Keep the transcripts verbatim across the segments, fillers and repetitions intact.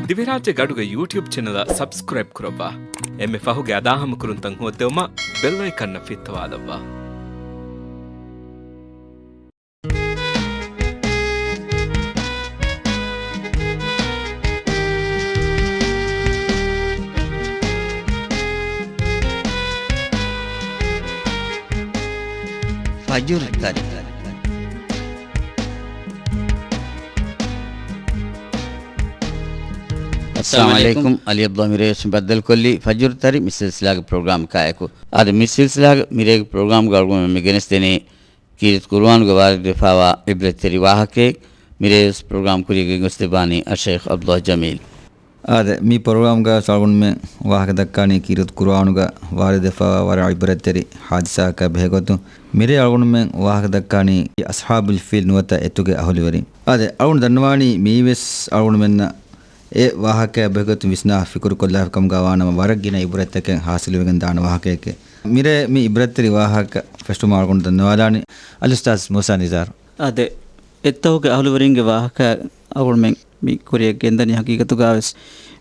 ދިވެހިރާއްޖޭގެ އަޑުގެ ޔޫޓިއުބް ޗެނަލަށް ސަބްސްކްރައިބް ކުރައްވާ. އެންމެ ފަހުގެ އަދާހަމަކުރުންތައް ހޯއްދެވުމަށް ބެލް އައިކަންއަށް ފިއްތަވާލައްވާ. ފަޖުރު ތަރި. އައްސަލާމު އަލައިކުމް. އަލީ އަބްދުﷲ މިރޭވެސް ބައްދަލުކޮށްލީ ފަޖުރު ތަރި މި ސިލްސިލާގެ ޕްރޮގްރާމް ކާއެކު. އާދެ، މި ސިލްސިލާގެ މިރޭގެ ޕްރޮގްރާމްގަ އަޅުގަނޑުމެން މި ގެނެސްދެނީ ކީރިތި ޤުރުއާނުގަ ވާރިދުވެފާވާ ޢިބްރަތްތެރި ވާހަކައެއް. މިރޭވެސް ޕްރޮގްރާމް ކުރިއަށް ގެންގޮސްދެއްވާނީ އައްޝައިޚް ޢަބްދުﷲ ޖަމީލް. އާދެ، މި ޕްރޮގްރާމްގަ އަޅުގަނޑުމެން ވާހަކަ ދައްކާނީ ކީރިތި ޤުރުއާނުގަ ވާރިދުވެފާވާ ވަރަށް ޢިބްރަތްތެރި ޙާދިސާއަކާ ބެހޭގޮތުން. މިރޭ އަޅުގަނޑުމެން ވާހަކަ ދައްކާނީ އަޞްޙާބުލް ފީލް ނުވަތަ އެތުގެ އަހުލުވެރިން. އާދެ، އަޅުގަނޑު ދަންނަވާނީ މިއީވެސް އަޅުގަނޑުމެންނަށް އެ ވާހަކައާ ބެހޭގޮތުން ވިސްނާ ފިކުރުކޮށްލާފި ކަމުގަ ވާނަމަ، ވަރަށް ގިނަ ޢިބްރަތްތަކެއް ޙާޞިލުވެގެން ދާނެ ވާހަކައެކޭ. މިރޭ މި ޢިބްރަތްތެރި ވާހަކަ ފެށުމަށް އަޅުގަނޑު ދަންނަވާލާނީ އަލްއުސްތާޛް މޫސާ ނިޒާރު. އާދެ، އެއްތަހުގެ އަހުލުވެރިންގެ ވާހަކަ އަޅުގަނޑުމެން މި ކުރިއަށް ގެންދަނީ. ޙަޤީޤަތުގަވެސް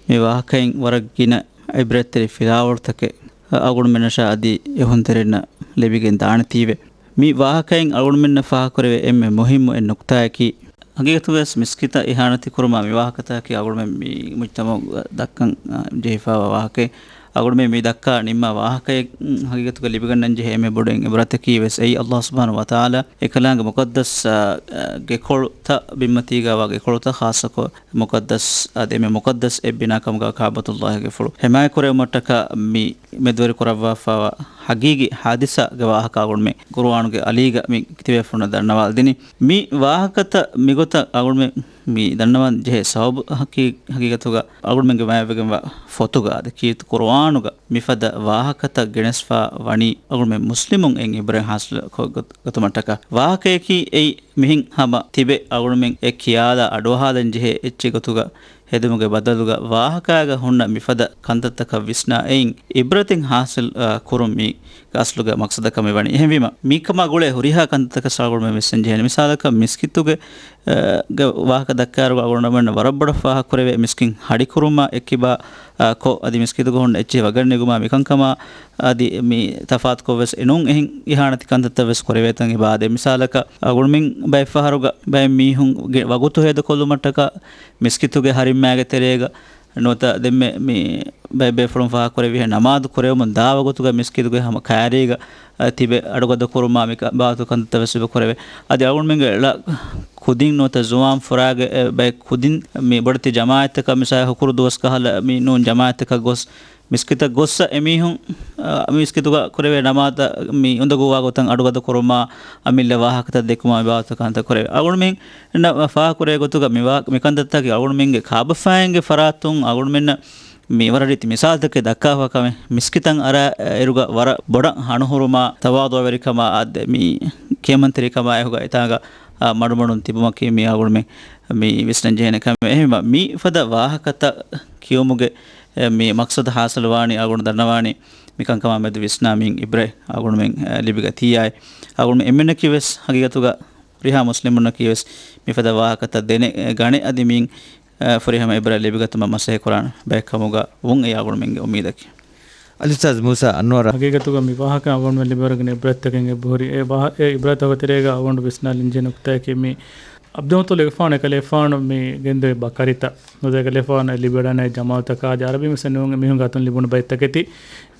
މި ވާހަކައިން ވަރަށް ގިނަ ޢިބްރަތްތެރި ފިލާވަޅުތަކެއް އަޅުގަނޑުމެންނަށާ އަދި އެހުންތެރިންނަށް ލިބިގެން ދާނެތީވެ. މި ވާހަކައިން އަޅުގަނޑުމެންނަށް ފާހަގަކުރެވޭ އެންމެ މުހިއްމު އެއް ނުކުތާއަކީ، ޙަޤީޤަތުގަވެސް މިސްކިތަށް އިހާނެތި ކުރުމާ މި ވާހަކަތަކަކީ އަޅުގަނޑުމެން މި މުޖްތަމަޢުގަ ދައްކަން، އާ، ޖެހިފާވާ ވާހަކައެއް. އަޅުގަނޑުމެން މި ދައްކާ ނިންމާ ވާހަކައެއް، އުން، ޙަޤީޤަތުގަ ލިބިގަންނަން ޖެހޭ އެންމެ ބޮޑު ޢިބްރަތަކީ ވެސް އެއީ، ﷲ ސުބްޙާނަހޫ ވަތަޢާލާ އެކަލާނގެ މުޤައްދަސް، އާ، އާ، ގެކޮޅުތައް، ބިންމަތީގަ ވާ ގެކޮޅުތައް، ޚާއްޞަކޮށް މުޤައްދަސް، އާ، އެންމެ މުޤައްދަސް އެއް ބިނާ ކަމުގަ ކަޢުބަތުﷲގެ ގެފުޅު ޙިމާޔަތް ކުރެވުމަށްޓަކާ މި މެދުވެރި ކުރައްވާފާވާ ޙަޤީޤީ ޙާދިސާގެ ވާހަކަ އަޅުގަނޑުމެން ޤުރުއާނުގެ އަލީގަ މި ތިބޭފުޅުންނަށް ދަންނަވާލަދިނީ. މި ވާހަކަތައް މިގޮތަށް އަޅުގަނޑުމެން މި ދަންނަވަން ޖެހޭ ސަބަބު ޙަޤީ-، ޙަޤީޤަތުގަ އަޅުގަނޑުމެންގެ މާތްވެގެންވާ ފޮތުގަ އާދެ، ކީރިތި ޤުރުއާނުގަ މިފަދަ ވާހަކަތައް ގެނެސްފާ ވަނީ އަޅުގަނޑުމެން މުސްލިމުން އެއިން ޢިބްރަތް ޙާޞިލު ކޮށް ގަތުމަށްޓަކާ. ވާހަކަޔަކީ އެއީ މިހެން ހަމަ ތިބެ އަޅުގަނޑުމެން އެ ކިޔާލާ އަޑުއަހާލަން ޖެހޭ އެއްޗެއް ގޮތުގަ ހެދުމުގެ ބަދަލުގަ ވާހަކާގަ ހުންނަ މިފަދަ ކަންތައްތަކަށް ވިސްނާ އެއިން ޢިބްރަތެއް ޙާޞިލް، އާ، ކުރުން މީ އަސްލުގެ މަޤްޞަދަކަށް މިވަނީ. އެހެންވީމަ، މިކަމާ ގުޅޭ ހުރިހާ ކަންތައްތަކަށް އަޅުގަނޑުމެން ވިސްނަން ޖެހޭނެ. މިސާލަކަށް މިސްކިތުގެ، އާ، ގެ ވާހަކަ ދައްކާއިރު އަޅުގަނޑުމެންނަށް ވަރަށް ބޮޑަށް ފާހަގަކުރެވޭ މިސްކިތް ހަޑިކުރުމާ އެއްކިބާ، އާ، ކޮށް އަދި މިސްކިތުގަ ހުންނަ އެއްޗެހި ވަގަށް ނެގުމާ މިކަންކަމާ އަދި މި ތަފާތުކޮށްވެސް އެނޫން އެހެން އިހާނެތި ކަންތައްތައް ވެސް ކުރެވޭތަން އެބަ އާދޭ. މިސާލަކަށް އަޅުގަނޑުމެން ބައެއްފަހަރުގަ ބައެއް މީހުންގެ ވަގުތު ހޭދަކޮށްލުމަށްޓަކާ މިސްކިތުގެ ހަރިމްމާގެ ތެރޭގަ ނުވަތަ ދެންމެ މި ބައެއް ބޭފުޅުން ފާހަގަކުރެއްވިހެން ނަމާދު ކުރެވުމުން ދާ ވަގުތުގަ މިސްކިތުގެ ހަމަ ކައިރީގަ، އަ، ތިބެ އަޑުގަދަ ކުރުމާ މި ކަ-، ބާވަތު ކަންތައްތައް ވެސް އެބަ ކުރެވޭ. އަދި އަޅުގަނޑުމެންގެ ޅަ ކުދިން ނުވަތަ ޒުވާން ފުރާގެ، އެ، ބައެއް ކުދިން މި ބޮޑެތި ޖަމާޢަތްތަކަށް މިސާލަކަށް ހުކުރު ދުވަސް ކަހަލަ މި ނޫން ޖަމާޢަތްތަކަށް ގޮސް މިސްކިތަށް ގޮއްސަ އެމީހުން، އަ، މިސްކިތުގަ ކުރެވޭ ނަމާދަށް މި އުނދަގޫވާ ގޮތަށް އަޑުގަދަ ކުރުމާ، އަމިއްލަ ވާހަކަތައް ދެއްކުމާ ބާވަތު ކަންތައް ކުރެވޭ. އަޅުގަނޑުމެންނަށް ފާހަގަކުރޭ ގޮތުގަ މި ވާ-، މި ކަންތައްތަކީ އަޅުގަނޑުމެންގެ ކާބަފައިންގެ ފަރާތުން އަޅުގަނޑުމެންނަށް މި ވަރަށް ރީތި މިސާލުތަކެއް ދައްކާފަ ކަމެއް. މިސްކިތަށް އަރާ އިރުގަ ވަރަށް ބޮޑަށް ހަނުހުރުމާ، ތަވާޟުޢުވެރިކަމާ، އާދެ، މި ކިޔަމަންތެރިކަމާ އެކުގަ އެތާނގަ، އާ، މަޑުމަޑުން ތިބުމަކީ މި އަޅުގަނޑުމެން މި ވިސްނަން ޖެހޭނެ ކަމެއް. އެހެންވީމަ، މި ފަދަ ވާހަކަތައް ކިޔުމުގެ އެ، މި މަޤްޞަދު ޙާޞިލުވާނީ، އަޅުގަނޑު ދަންނަވާނީ، މިކަންކަމާ މެދު ވިސްނާ މިއިން ޢިބްރަތް އަޅުގަނޑުމެން، އެ، ލިބިގަތީއާއި. އަޅުގަނޑުމެން އެންމެންނަކީ ވެސް ހަގީގަތުގަ ހުރިހާ މުސްލިމުންނަކީ ވެސް މިފަދަ ވާހަކަތައް ދެނެ، އެ، ގަނެ އަދި މިއިން، އެ، ފުރިހަމަ ޢިބްރަތް ލިބިގަތުމަށް މަސައްކަތް ކުރާނެ ބައެއް ކަމުގަ ވުން އެއީ އަޅުގަނޑުމެންގެ އުއްމީދަކީ. އަލްއުސްތާޛް މޫސާ އަންވަރަށް. ހަގީގަތުގަ މި ވާހަކަ އަޅުގަނޑުމެން ލިބިވަރުގެން ޢިބްރަތްތަކެއް އެބަހުރި. އެ ވާހަ-، އެ ޢިބްރަތްތަކުގެ ތެރޭގަ އަޅުގަނޑު ވިސްނާލަންޖެހޭ ނުކުތާއަކީ މި ޢަބްދުލް މުޠައްލިބުގެފާނު އެކަލޭގެފާނު މި ގެންދެވި ބަކަރިތައް ނުވަތަ އެކަލޭގެފާނު ލިބިވަޑައިގަތް ޖަމާލުތަކާ އަދި ޢަރަބިން ވެސް ނޫން އެމީހުންގެ އަތުން ލިބުނު ބައެއް ތަކެތި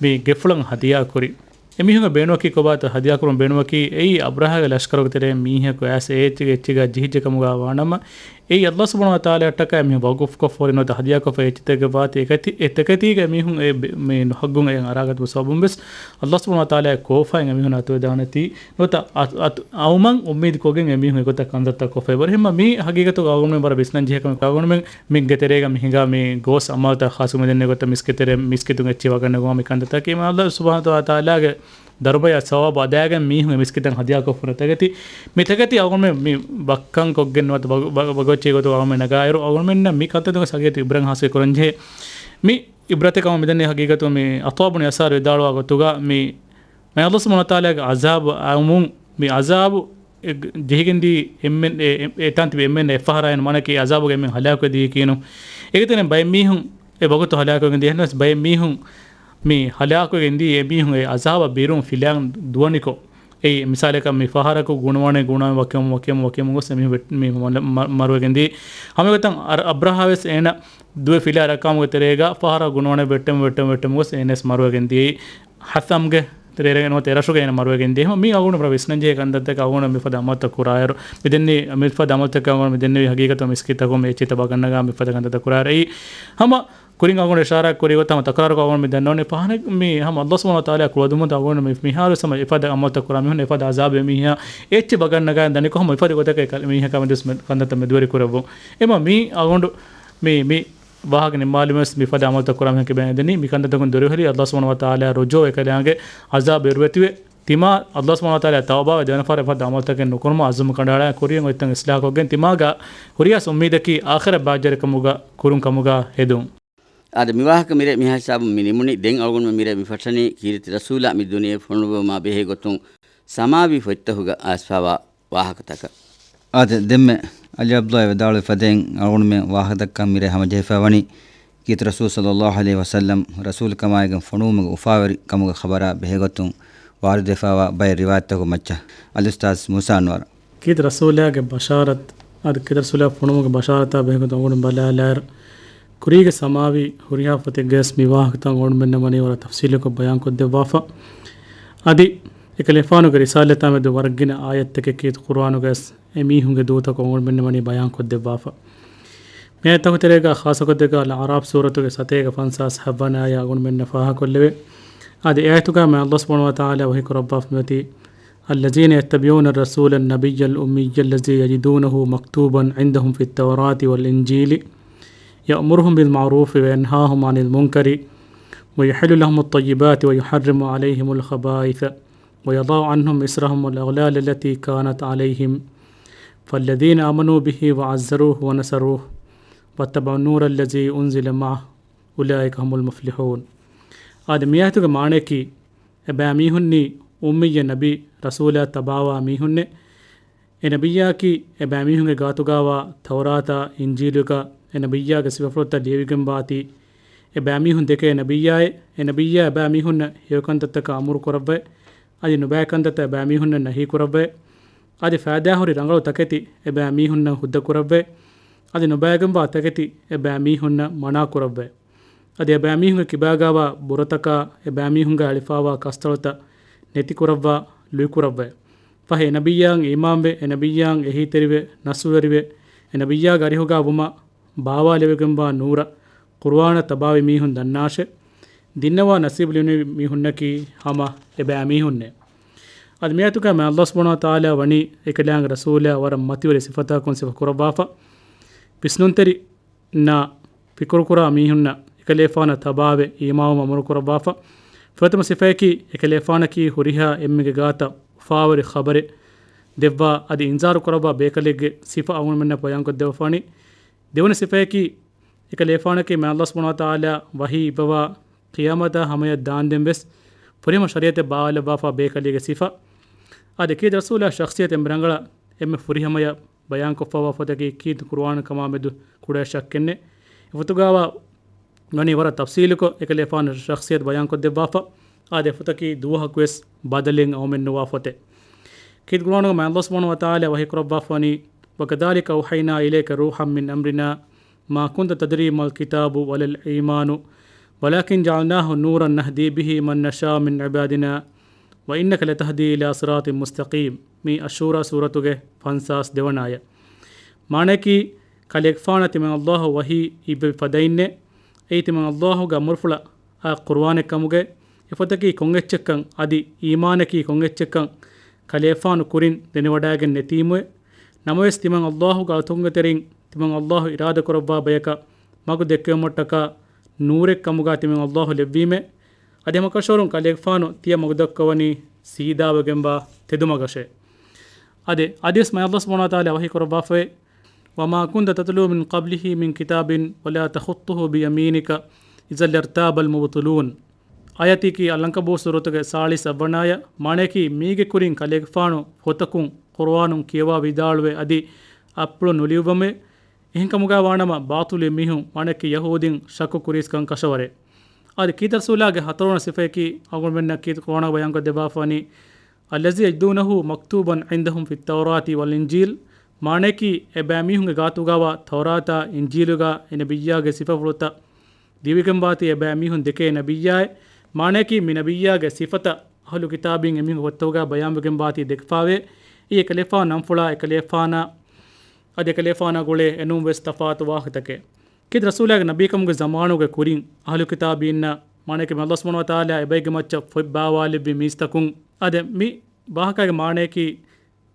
މި ގެފުޅަށް ހަދިޔާ ކުރި. އެމީހުންގެ ބޭނުމަކީ ކޮބާތޯ ހަދިޔާ ކުރުން ބޭނުމަކީ އެއީ އަބްރަހާގެ ލަޝްކަރުގެ ތެރޭ މީހަކު އައިސް އެ އެއްޗިގަ އެއްޗިގަ ޖެހިއްޖެ ކަމުގަ ވާނަމަ، އެއީ ﷲ ސުބްޙާނަހޫ ވަތަޢާލާއަށްޓަކާ އެމީހުން ވަޤުފްކޮށްފަ ހުރި ނުވަތަ ހަދިޔާކޮށްފަ އެއްޗިތަކެއް ވާތީ އެކަތި-، އެ ތަކެތީގަ އެމީހުން އެ ބެ-، މި ނުހައްގުން އެއަށް އަރާގަތުމުގެ ސަބަބުން ވެސް ﷲ ސުބްޙާނަހޫ ވަތަޢާލާ ކޯފާއިން އެމީހުން އަތުވެދާނެތީ ނުވަތަ އަ-، އަތު-، އައުމަށް އުއްމީދު ކޮށްގެން އެމީހުން އެގޮތަށް ކަންތައްތައް ކޮށްފަ އެބަހުރި. އެހެންމަ މީ ހަގީގަތުގަ އަޅުގަނޑުމެން ވަރަށް ވިސްނަން ޖެހޭ ކަމެއް. އަޅުގަނޑުމެން މި ގެ ތެރޭގަ މިހިނގާ މި ގޯސް އަމާލުތައް ޚާއްޞަކޮށް މިދެންނެވި ގޮތަށް މިސްކިތް ތެރޭ މިސްކިތުން އެއްޗެއް ވަގަށް ނެގުމާ މި ކަންތައްތަކީ މާ ﷲ ސުބްޙާނަހޫ ވަތަޢާލާގެ ދަރުމަޔަށް ސަވާބު އަދާގެން މީހުން އެ މިސްކިތަށް ހަދިޔާކޮށްފަ ހުރި ތަކެތި. މި ތަކެތި އަޅުގަނޑުމެން މި ވައްކަން ކޮށްގެން ނުވަތަ ވަގު-، ވަ-، ވަގުތެއް ގޮތުގަ އަޅުގަނޑުމެން ނަގާއިރު އަޅުގަނޑުމެންނަށް މި ކަންތައްތަކުގެ ހަގީގަތު ޢިބްރަތް ޙާޞިލް ކުރަންޖެހޭ. މި ޢިބްރަތެއް ކަމަށް މިދަނީ ހަގީގަތު މި އަތްވާބު ނިޔަސާރު ވިދާޅުވާ ގޮތުގަ މި މި ﷲ ސުބްޙާނަހޫ ވަތަޢާލާގެ ޢަޒާބު އައުމުން މި ޢަޒާބު ޖެހިގެންދީ އެންމެން، އެ، އެ، އެތާން ތިބި އެންމެން އެއްފަހަރާއިން މާނައަކީ އެ އަޒާބުގަ އެންމެން ހަލާކުވެދީ ކީނު. އޭގެތެރެއިން ބައެއް މީހުން އެ ވަގުތު ހަލާކުވެގެންދިޔަ. އެހެންވެސް ބައެއް މީހުން މި ހަލާކުވެގެންދީ އެ މީހުން އެ އަޒާބަށް ބިރުން ފިލާން ދުވަނިކޮށް. އެއީ މިސާލަކަށް މި ފަހަރަކު ގުނުވަނެ ގުނުވަން ވަކިވަމުން ވަކިވަމުން ވަކިވަމުން ގޮސް އެ މީހުން ވެ-، މި މަ-، މަ-، މަރުވެގެންދީ. ހަމަ އެގޮތަށް އަރ-، އަބްރަހާ ވެސް އޭނަ ދުވެ ފިލާ ރައްކާމުގެ ތެރޭގަ ފަހަރަކު ގުނުވަނެ ވެއްޓެމުން ވެއްޓެމުން ވެއްޓެމުން ގޮސް އޭނަ ވެސް މަރުވެގެންދިޔައީ. ހަސަމްގެ ތެރޭގަ ނުވަތަ އެރަށުގަ އޭނަ މަރުވެގެންދިޔަ. ހަމަ މީ އަޅުގަނޑު ވިސްނަންޖެހޭ ކަންތައްތަކެއް. އަޅުގަނޑު މިފަދަ އަމަލުތައް ކުރާއިރު މިދެންނެވި، މިފަދަ އަމަލުތަކެއް އަޅުގަނޑު މިދެންނެވި ހަގީގަތު މިސްކިތްތަކުން މި އެއްޗިތައް ބަގަންނަގާ މިފަދަ ކަންތައްތައް ކުރާއިރު އެއީ ހަމަ ކުރިން އަޅުގަނޑު އިޝާރާތް ކުރި ގޮތަށް ހަމަ ތަކުރާރުކޮށް އަޅުގަނޑު މި ދަންނަވަނީ ފަހަރެއް މީ ހަމަ އައްލާހު ސުބްޙާނަހޫ ވަތަޢާލާ ކުޅަދުންވުންތައް އަޅުގަނޑު މި-، މިހާރު ވެސް ހަމަ އެފަދަ އަމަލުތައް ކުރާ މީހުން އެފަދަ އަޒާބެއް މީހާ އެއްޗެއް ބަގަން ނަގާ ދަނިކޮށް ހަމަ އެފަދަ ގޮތަކަށް އެ ކަ-، މީހަކާ މެދުވެސް މެ-، ކަންތައްތައް މެދުވެރި ކުރެއްވުން. އެމަ މީ އަޅުގަނޑު މި، މި ވާހަކަ ނިންމާލުމަށް ވެސް މިފަދަ އަމަލުތައް ކުރާ މީހަކަށް ބޭނުން ދެނީ މި ކަންތައްތަކުން ދުރުހެލި އައްލާހު ސުބްޙާނަހޫ ވަތަޢާލާ ރުޖޫޢަ އެކަލާނގެ އަޒާބު އެރުވެތިވެ ތިމާ އައްލާހު ސުބްޙާނަހޫ ވަތަޢާލާ ތައުބާވެ ދެވަނަ ފަހަރަށް އެފަދަ އަމަލުތަކެއް ނުކުރުމަށް އަޒުމް ކަނޑައަޅާ ކުރިއަށް އޮތްތަން އިސްލާހުކޮށްގެން ތިމާގަ ހުރިހާ އުއްމީދަކީ އާޚިރަތް ބާއްޖަވެރިކަމުގަ ކުރުން ކަމުގަ ހެދުން. އާދެ، މި ވާހަކަ މިރޭ މިހާ ހިސާބުން މި ނިމުނީ. ދެން އަޅުގަނޑުމެން މިރޭ މި ފަށަނީ ކީރިތި ރަސޫލާ މި ދުނިޔެ ފޮނުވުމާ ބެހޭ ގޮތުން ސަމާވީ ފޮތްތަކުގަ އައިސްފާވާ ވާހަކަތަކަށް. އާދެ، ދެންމެ އަލީ ޢަބްދުﷲ ވިދާޅުވި ފަދައިން އަޅުގަނޑުމެން ވާހަކަދައްކަން މިރޭ ހަމަޖެހިފައިވަނީ ކީރިތި ރަސޫލު ޞައްލައްލާހު ޢަލައިހި ވަސައްލަމް ރަސޫލުކަމާއިގެން ފޮނުވުމުގެ އުފާވެރި ކަމުގެ ޚަބަރާ ބެހޭގޮތުން ވާރިދުވެފައިވާ ބައެއް ރިވާޔަތްތަކުގެ މައްޗަށް. އަލްއުސްތާޛް މޫސާ އަންވަރު. ކީރިތި ރަސޫލާގެ ބަޝާރަތް، އަދި ކީރިތި ރަސޫލާ ފޮނުވުމުގެ ބަޝާރަތާ ބެހޭގޮތުން އަޅުގަނޑު ބަލާލާއިރު، ކުރީގެ ސަމާވީ ހުރިހާ ފޮތެއްގަވެސް މި ވާހަކަތައް އަޅުގަނޑުމެންނަށް ވަނީ ވަރަށް ތަފްސީލުކޮށް ބަޔާންކޮށްދެއްވާފަ. އަދި އެކަލޭފާނުގެ ރިސާލަތާ މެދު ވަރަށް ގިނަ އާޔަތްތަކެއް ކީރިތި ޤުރުއާނުގަވެސް އެ މީހުންގެ ދޫތަކުން އަޅުގަނޑުމެންނަށް ވަނީ ބަޔާންކޮށްދެއްވާފަ. މި އާޔަތްތަކުގެ ތެރޭގަ ޚާއްޞަގޮތެއްގަ އަލްއަޢްރާފް ސޫރަތުގެ ސަތޭކަ ފަންސާސް ހައްވަނަ އާޔަތް އަޅުގަނޑުމެންނަށް ފާހަގަކޮށްލެވޭ. އަދި އެ އާޔަތުގަ މި އައްލާހު ސުބްޙާނަހޫ ވަތަޢާލާ ވަޙީކުރައްވާފަ މިއޮތީ، الذين يتبعون الرسول النبي الأمي الذي يجدونه مكتوبا عندهم في التوراة والإنجيل يأمرهم بالمعروف وينهاهم عن المنكر ويحل لهم الطيبات ويحرم عليهم الخبائث ويضع عنهم إصرهم والأغلال التي كانت عليهم فالذين آمنوا به وعزروه ونصروه واتبعوا النور الذي أنزل معه أولئك هم المفلحون. އާދެ، މި އާޔަތުގެ މާނަޔަކީ، އެބައިމީހުންނީ އުއްމިއްޔަ ނަބީ ރަސޫލާ ތަބާވާ މީހުންނޭ. އެ ނަބިއްޔާއަކީ އެބައިމީހުންގެ ގާތުގައިވާ ތައުރާތާ އިންޖީލުގަ އެ ނަބިއްޔާގެ ސިފަފުޅުތައް ލިޔެވިގެންވާތީ، އެބައިމީހުން ދެކޭ ނަބިއްޔާއޭ. އެ ނަބިއްޔާ އެބައިމީހުންނަށް ހެޔޮކަންތައްތަކަށް އަމުރު ކުރައްވައި، އަދި ނުބައި ކަންތައްތައް އެބައިމީހުންނަށް ނަހީ ކުރައްވައި، އަދި ފައިދާހުރި ރަނގަޅު ތަކެތި އެބައިމީހުންނަށް ހުއްދަ ކުރައްވައި، އަދި ނުބައިގެންވާ ތަކެތި އެބައިމީހުންނަށް މަނާ ކުރައްވައި، އަދި އެބައިމީހުންގެ ކިބާގައިވާ ބުރަތަކާ އެބައިމީހުންގައި އެޅިފައިވާ ކަސްތަޅުތައް ނެތިކުރައްވާ ލުއިކުރައްވައި. ފަހެ އެ ނަބިއްޔާއަށް އީމާންވެ، އެ ނަބިއްޔާއަށް އެހީތެރިވެ، ނަސްވެރިވެ، އެ ނަބިއްޔާގެ އަރިހުގައި ވުމަށް ބާވާލެވިގެންވާ ނޫރަށް، ޤުރުއާނަށް ތަބާވި މީހުން ދަންނާށޭ. ދިންނަވާ ނަސީބު ލިބުނު މީހުންނަކީ ހަމަ އެބައިމީހުންނޭ. އަދި މިއާޔަތުގައި މާތް ﷲ ސުބްޙާނަހޫ ވަތަޢާލާ ވަނީ އެކަލާނގެ ރަސޫލާ ވަރަށް މަތިވެރި ސިފަތަކުން ސިފަ ކުރައްވާފަ. ވިސްނުންތެރި ނާ ފިކުރުކުރާ މީހުންނަށް އެކަލޭފާނަށް ތަބާވެ އީމާންވުމަށް އަމުރު ކުރައްވާފަ. ފުރަތަމަ ސިފަޔަކީ، އެކަލޭފާނަކީ ހުރިހާ އެންމެގެ ގާތަށް އުފާވެރި ޚަބަރެއް ދެއްވާ އަދި އިންޒާރު ކުރައްވާ ބޭކަލެއްގެ ސިފަ އަޅުގަނޑުމެންނަށް ބަޔާންކޮށްދެއްވާފާނީ. ދެވަނަ ސިފަޔަކީ، އެކަލޭފާނަކީ މާތް ﷲ ސުބްޙާނަހޫ ވަތަޢާލާ ވަޙީ އިއްވަވާ ޤިޔާމަތާ ހަމަޔަށް ދާންދެން ވެސް ފުރިހަމަ ޝަރީޢަތެއް ބާވާލައްވާފާ ބޭކަލެއްގެ ސިފަ. އާދެ، ކީރިތި ރަސޫލާ ޝަޚްޞިއްޔަތު އެންމެ ރަނގަޅަށް އެންމެ ފުރިހަމަޔަށް ބަޔާންކޮށްފައިވާ ފޮތަކީ ކީރިތި ޤުރުއާން ކަމާ މެދު ކުޑަ ޝައްކެއްނެތް. އެ ފޮތުގައިވާ ވަނީ ވަރަށް ތަފްޞީލުކޮށް އެކަލޭފާނު ޝަޚްޞިއްޔަތު ބަޔާންކޮށްދެއްވާފަ. އާދެ، އެ ފޮތަކީ ދުވަހަކުވެސް ބަދަލެއް އައުމެއްނުވާ ފޮތެއް. ކީރިތި ޤުރުއާނުގައި މާތް ﷲ ސުބްޙާނަހޫ ވަތަޢާލާ ވަޙީ ކުރައްވާފަ ވަނީ، وكذلك أوحينا إليك روحا من أمرنا ما كنت تدري ما الكتاب ولا الإيمان ولكن جعلناه نورا نهدي به من نشاء من عبادنا وإنك لتهدي إلى صراط مستقيم. މީ އައްޝޫރާ ސޫރަތުގެ ފަންސާސް ދެވަނަ އާޔަތް. މާނައަކީ، ކަލޭގެފާނަށް ތިމަން ﷲ ވަޙީ އިއްވެވި ފަދައިންނޭ، އެއީ ތިމަން ﷲ ގެ އަމުރުފުޅަށް އާ ޤުރުއާނެއް ކަމުގައި، އެ ފޮތަކީ ކޮން އެއްޗެއްކަން އަދި އީމާނަކީ ކޮން އެއްޗެއްކަން ކަލޭފާނު ކުރިން ދެނެވަޑައިގެން ނެތީމުއެ. ނަމަވެސް ތިމަން ﷲ ގެ އަޅުތަކުންގެ ތެރެއިން ތިމަން ﷲ އިރާދަކުރައްވާ ބަޔަކަށް މަގު ދެއްކެވުމަށްޓަކާ ނޫރެއް ކަމުގަ ތިމަން ﷲ ލެއްވީމޭ. އަދި ހަމަކަށަވަރުން ކަލޭގެފާނު ތިޔަ މަގުދައްކަވަނީ ސީދާވެގެންވާ ތެދުމަގަށޭ. އަދި އަދިވެސް މާތް ﷲ ސުބްޙާނަހޫ ވަތަޢާލާ ވަޙީ ކުރައްވާފައޭ، وما كنت تتلو من قبله من كتاب ولا تخطه بيمينك إذا لارتاب المبطلون. އާޔަތަކީ އަލްއަންކަބޫތު ސޫރަތުގެ ސާޅީސް އަށްވަނަ އާޔަތް. މާނަޔަކީ މީގެ ކުރިން ކަލޭގެފާނު ފޮތަކުން ޤުރުއާނުން ކިޔަވާ ވިދާޅުވޭ އަދި އަތްޕުޅު ނުލިޔުއްވަމޭ. އެހެންކަމުގައި ވާނަމަ ބާޠިލު މީހުން، މާނަޔަކީ ޔަހޫދީން، ޝައްކު ކުރީސް ކަން ކަށަވަރޭ. އަދި ކީރިތި ރަސޫލާގެ ހަތަރުވަނަ ސިފަޔަކީ އަޅުގަނޑުމެންނަށް ކީރިތި ޤުރުއާނަށް ބަޔާންކޮށް ދެއްވާފަވަނީ، الذي يجدونه مكتوبا عندهم في التوراة والإنجيل، މާނަޔަކީ އެބައިމީހުންގެ ގާތުގައިވާ ތައުރާތާ އިންޖީލުގަ އެ ނަބިއްޔާގެ ސިފަފުޅުތައް ދިވެގެންވާތީ އެބައިމީހުން ދެކޭ ނަބިއްޔާއެއް. މާނަޔަކީ މި ނަބިއްޔާގެ ސިފަތައް އަހުލު ކިތާބީން އެމީހުންގެ ފޮތްތަކުގައި ބަޔާންވެގެންވާތީ ދެކިފާވޭ. އެއީ އެކަލޭފާނު ނަންފުޅާ އެކަލޭފާނާ އަދި އެކަލޭފާނާ ގުޅޭ އެނޫން ވެސް ތަފާތު ވާހަކަތަކެއް. ކީރިތި ރަސޫލާގެ ނަބީކަމުގެ ޒަމާނުގެ ކުރިން އަހުލު ކިތާބީންނަށް، މާނަޔަކީ މި ﷲ ސުބްޙާނަހޫ ވަތަޢާލާ އެބައިގެ މައްޗަށް ފޮތް ބާވާލެއްވި މީސްތަކުން، އަދި މި ވާހަކައިގެ މާނަޔަކީ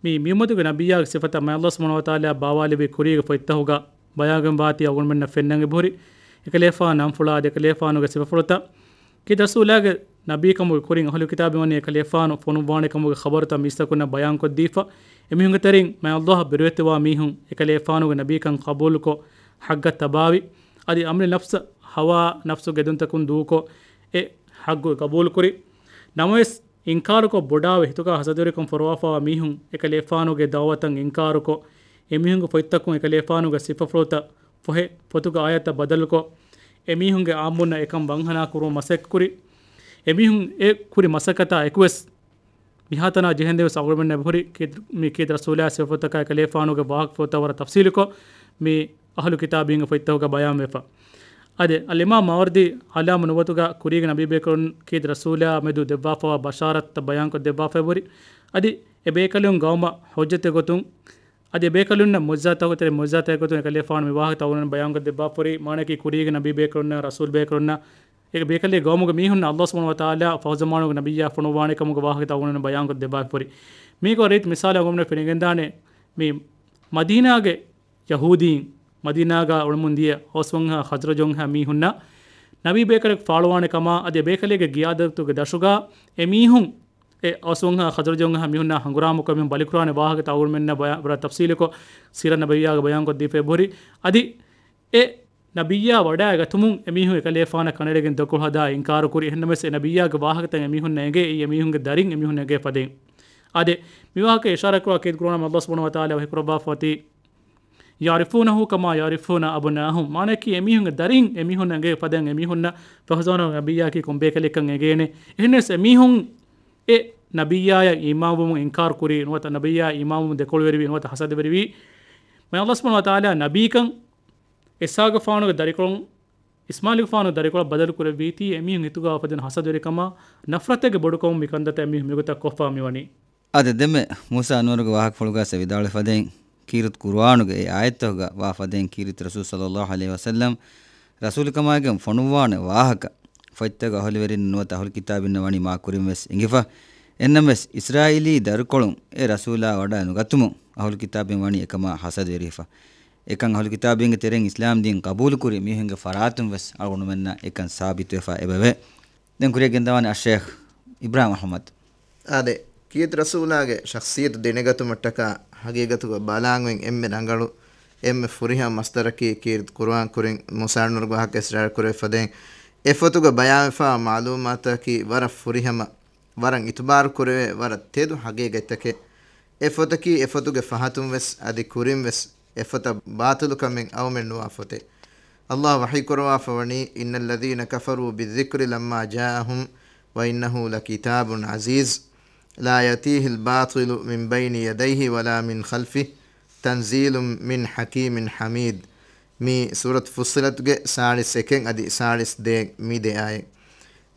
މި މިއުއްމަތުގެ ނަބިއްޔާގެ ސިފަތައް މި ﷲ ސުބްޙާނަހޫ ވަތަޢާލާ ބާވާލެއްވި ކުރީގެ ފޮތްތަކުގަ ބަޔާންވެގެންވާތީ އަޅުގަނޑުމެންނަށް ފެންނަން އެބަހުރި. އެކަލޭފާނު ނަންފުޅާ އަދި އެކަލޭފާނުގެ ސިފަފުޅުތައް. ކީރިތި ރަސޫލާގެ ނަބީކަމުގެ ކުރިން އަހުލު ކިތާބީން ވަނީ އެކަލޭފާނު ފޮނުއްވާނެ ކަމުގެ ޚަބަރުތައް މީސްތަކުންނަށް ބަޔާންކޮށްދީފަ. އެމީހުންގެ ތެރެއިން މި ﷲ އަށް ބިރުވެތިވާ މީހުން އެކަލޭފާނުގެ ނަބީކަން ޤަބޫލުކޮށް، ޙައްޤަށް ތަބާވި، އަދި އަމްރި ނަފްސަށް، ހަވާ ނަފްސުގެ އެދުންތަކުން ދޫކޮށް، އެ ޙައްޤު ޤަބޫލުކުރި. ނަމަވެސް، އިންކާރުކޮށް، ބޮޑާވެ، ހިތުގަ ހަސަދަވެރިކަން ފޮރުވާފަވާ މީހުން އެކަލޭފާނުގެ ދަޢުވަތަށް އިންކާރުކޮށް، އެމީހުންގެ ފޮތްތަކުން އެކަލޭފާނުގެ ސިފަފުޅުތައް ފޮހެ، ފޮތުގެ އާޔަތްތައް ބަދަލުކޮށް، އެމީހުންގެ އާއްމުންނަށް އެކަން ވަންހަނާ ކުރުމަށް މަސައްކަތްކުރި. އެމީހުން އެ ކުރި މަސައްކަތާ އެކުވެސް، މިހާތަނާ ޖެހެންދެންވެސް އަޅުގަނޑުމެންނަށް އެބަހުރި ކީ-، މި ކީރިތި ރަސޫލާ ސިފަފުޅުތަކާ އެކަލޭފާނުގެ ވާހަކަފުޅުތައް ވަރަށް ތަފްސީލުކޮށް، މި އަހުލު ކިތާބީންގެ ފޮތްތަކުގަ ބަޔާންވެފަ. އަދި އަލްއިމާމް މާވަރްދީ އަލާމް ނުބުވަތުގަ ކުރީގެ ނަބީބޭކަލުން ކީރިތި ރަސޫލާ މެދު ދެއްވާފަވާ ބަޝާރަތްތައް ބަޔާންކޮށް ދެއްވާފައި ހުރި. އަދި އެ ބޭކަލުން ގައުމަށް ޙުއްޖަތެއް ގޮތުން، އަދި އެ ބޭކަލުންނަށް މުޢުޖިޒާތަކުގެ ތެރެއިން މުޢުޖިޒާތެއް ގޮތުން އެކަލޭފާނު މި ވާހަކަ ތައުރަން ބަޔާންކޮށް ދެއްވާފައި ހުރި. މާނަޔަކީ ކުރީގެ ނަބީބޭކަލުންނަށް، ރަސޫލްބޭކަލުންނަށް، އެ ބޭކަލެއް ގައުމުގެ މީހުންނަށް ﷲ ސުބްޙާނަހޫ ވަތަޢާލާ ފަހު ޒަމާނުގެ ނަބިއްޔާ ފޮނުއްވާނެ ކަމުގެ ވާހަކަ ތައުރަން ބަޔާންކޮށް ދެއްވާފައި ހުރި. މީގެ ރީތި މިސާލެއް އަޅުގަނޑުމެން ފެނިގެންދާނެ. މި މަދީނާގެ ޔަހޫދީން، މަދީނާގަ އުޅެމުން ދިޔަ އައުސް ވަންހާ ޚަޒްރަޖު ވަންހާ މީހުންނަށް ނަބީ ބޭކަލެއް ފާޅުވާނެ ކަމާ އަދި އެ ބޭކަލެއްގެ ގިޔާދަތުގެ ދަށުގަ އެ މީހުން އެ އައުސް ވަންހާ ޚަޒްރަޖު ވަންހާ މީހުންނާ ހަނގުރާމަކޮށް މި ބަލިކުރާނެ ވާހަކަ ތައުރަން ވަރަށް ތަފްސީލުކޮށް ސީރަތް ނަބަވިއްޔާގަ ބަޔާންކޮށްދީފައި ހުރި. އަދި އެ ނަބިއްޔާ ވަޑައިގަތުމުން އެމީހުން އެކަލޭފާނަށް ކަނޑައެޅިގެން ދޮގުކޮށް ހަދާ އިންކާރުކުރި. އެހެންނަމަވެސް އެ ނަބިއްޔާގެ ވާހަކަތައް އެމީހުންނަށް އެނގޭ، އެއީ އެމީހުންގެ ދަރިން އެމީހުންނަށް އެނގޭ ފަދައިން. އާދެ، މި ވާހަކަ އިޝާރާތްކުރާ ކީރިތި ޤުރުއާނަށް ﷲ ސުބްޙާނަހޫ ވަތަޢާލާ ވަޙީކުރައްވާފައި އޮތީ، يعرفونه كما يعرفون أبناءهم. މާނައަކީ އެމީހުންގެ ދަރިން އެމީހުންނަށް އެނގޭ ފަދައިން އެމީހުންނަށް ފަހުޒާނަ ނަބިއްޔާއަކީ ކޮން ބޭކަލެއްކަން އެނގޭނެ. އެހެންނަމަވެސް އެމީހުން އެ ނަބިއްޔާއަށް އީމާންވުމުން އިންކާރުކުރީ ނުވަތަ ނަބިއްޔާއަށް އީމާންވުމުން ދެކޮޅުވެރިވީ ނުވަތަ ޙަސަދަވެރިވީ. މި ﷲ ސުބްޙާނަހޫ ވަތަޢާލާ ނަބީކަން އިސްޙާޤުގެފާނުގެ ދަރިކޮޅުން، އިސްމާޢީލުގެފާނުގެ ދަރިކޮޅަށް ބަދަލުކުރެއްވީތީ އެމީހުން ހިތުގަ އުފެދުނު ޙަސަދަވެރިކަމާ ނަފްރަތެއްގެ ބޮޑުކަމުން މިކަންތައްތައް އެމީހުން މިގޮތަށް ކޮށްފަ މިވަނީ. އާދެ، ދެންމެ މޫސާ އަންވަރުގެ ވާހަކަފުޅުގައި ވިދާޅުވި ފަދައިން ކީރިތި ޤުރުއާނުގެ އެ އާޔަތްތަކުގަ ވާ ފަދައިން ކީރިތި ރަސޫލު ޞައްލައްލާހު ޢަލައިހި ވަސައްލަމް ރަސޫލުކަމާގެން ފޮނުއްވާނެ ވާހަކަ ފޮތްތަކުގެ އަހުލުވެރިން ނުވަތަ އަހުލު ކިތާބީންނަށް ވަނީ މާ ކުރިން ވެސް އެނގިފަ. އެހެންނަމަވެސް، އިސްރާއީލީ ދަރިކޮޅުން އެ ރަސޫލާ ވަޑައި ނުގަތުމުން އަހުލު ކިތާބީން ވަނީ އެކަމާ ޙަސަދަވެރިވެފަ. އެކަން އަހުލު ކިތާބީންގެ ތެރެއިން އިސްލާމް ދީން ޤަބޫލުކުރި މީހުންގެ ފަރާތުން ވެސް އަޅުގަނޑުމެންނަށް އެކަން ސާބިތުވެފަ އެބަވޭ. ދެން ކުރިއަށް ގެންދަވާނެ އައްޝައިޚް އިބްރާހިމް އަޙްމަދު. އާދެ، ކީރިތި ރަސޫލާގެ ޝަޚްޞިއްޔަތު ދެނެގަތުމަށްޓަކާ ހަގީގަތުގަ ބަލާނގޮތް އެންމެ ރަނގަޅު، އެންމެ ފުރިހަމަ މަޞްދަރަކީ ކީރިތި ޤުރުއާން ކުރިން މޫސާ އަންވަރުގެ ވާހަކަ އިޝާރާތް ކުރެވި ފަދައިން އެ ފޮތުގަ ބަޔާންވެފައިވާ މަޢުލޫމާތަކީ ވަރަށް ފުރިހަމަ، ވަރަށް އިތުބާރު ކުރެވޭ، ވަރަށް ތެދު ހަގީގަތްތަކެއް. އެ ފޮތަކީ އެ ފޮތުގެ ފަހަތުން ވެސް އަދި ކުރިން ވެސް އެ ފޮތަށް ބާޠިލުކަމެއް އައުމެއް ނުވާ ފޮތެއް. ﷲ ވަޙީ ކުރައްވާފަ ވަނީ، إن الذين كفروا بالذكر لما جاءهم وإنه لكتاب عزيز لا يأتيه الباطل من بين يديه ولا من خلفه تنزيل من حكيم حميد. މީ ސޫރަތު ފުއްޞިލަތުގެ ސާޅީސް އެކެއް އަދި ސާޅީސް ދޭއް މި ދެ އާޔަތް.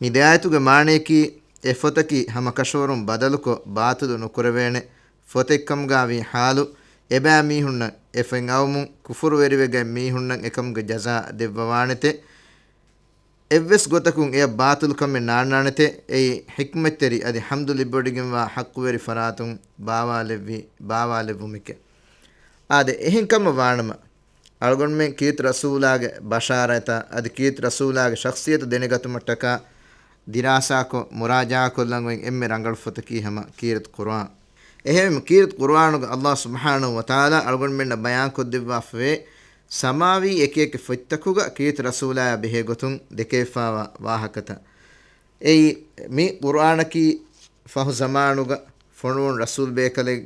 މި ދެ އާޔަތުގެ މާނަޔަކީ، އެ ފޮތަކީ ހަމަ ކަށަވަރުން ބަދަލުކޮށް ބާޠިލު ނުކުރެވޭނެ ފޮތެއްކަމުގައިވީ ޙާލު، އެބައިމީހުންނަށް އެ ފޮތް އައުމުން ކުފުރުވެރިވެގަތް މީހުންނަށް އެކަމުގެ ޖަޒާ ދެއްވަވާނެތެ. އެއްވެސް ގޮތަކުން އެއަށް ބާޠިލުކަމެއް ނާންނާނެތެ. އެއީ ޙިކްމަތްތެރި އަދި ޙަމްދު ލިބިވޮޑިގެންވާ ޙައްޤުވެރި ފަރާތުން ބާވާލެއްވި، ބާވާލެއްވުމެކެ. އާދެ، އެހެން ކަމަށް ވާނަމަ، އަޅުގަނޑުމެން ކީރިތި ރަސޫލާގެ ބަޝާރަތާ އަދި ކީރިތި ރަސޫލާގެ ޝަޚްޞިއްޔަތު ދެނެގަތުމަށްޓަކާ ދިރާސާކޮށް، މުރާޖަޢާކޮށްލަން އޮތް އެންމެ ރަނގަޅު ފޮތަކީ ހަމަ ކީރިތި ޤުރުއާން. އެހެން ކީރިތި ޤުރުއާނުގަ ﷲ ސުބްޙާނަހޫ ވަތަޢާލާ އަޅުގަނޑުމެންނަށް ބަޔާންކޮށްދެއްވާފަވޭ، ސަމާވީ އެކިއެކި ފޮތްތަކުގަ ކީރިތި ރަސޫލާޔާ ބެހޭ ގޮތުން ދެކެވިފައިވާ ވާހަކަތައް. އެއީ، މި ޤުރްއާނަކީ ފަހު ޒަމާނުގަ ފޮނުވުނު ރަސޫލް ބޭކަލެއް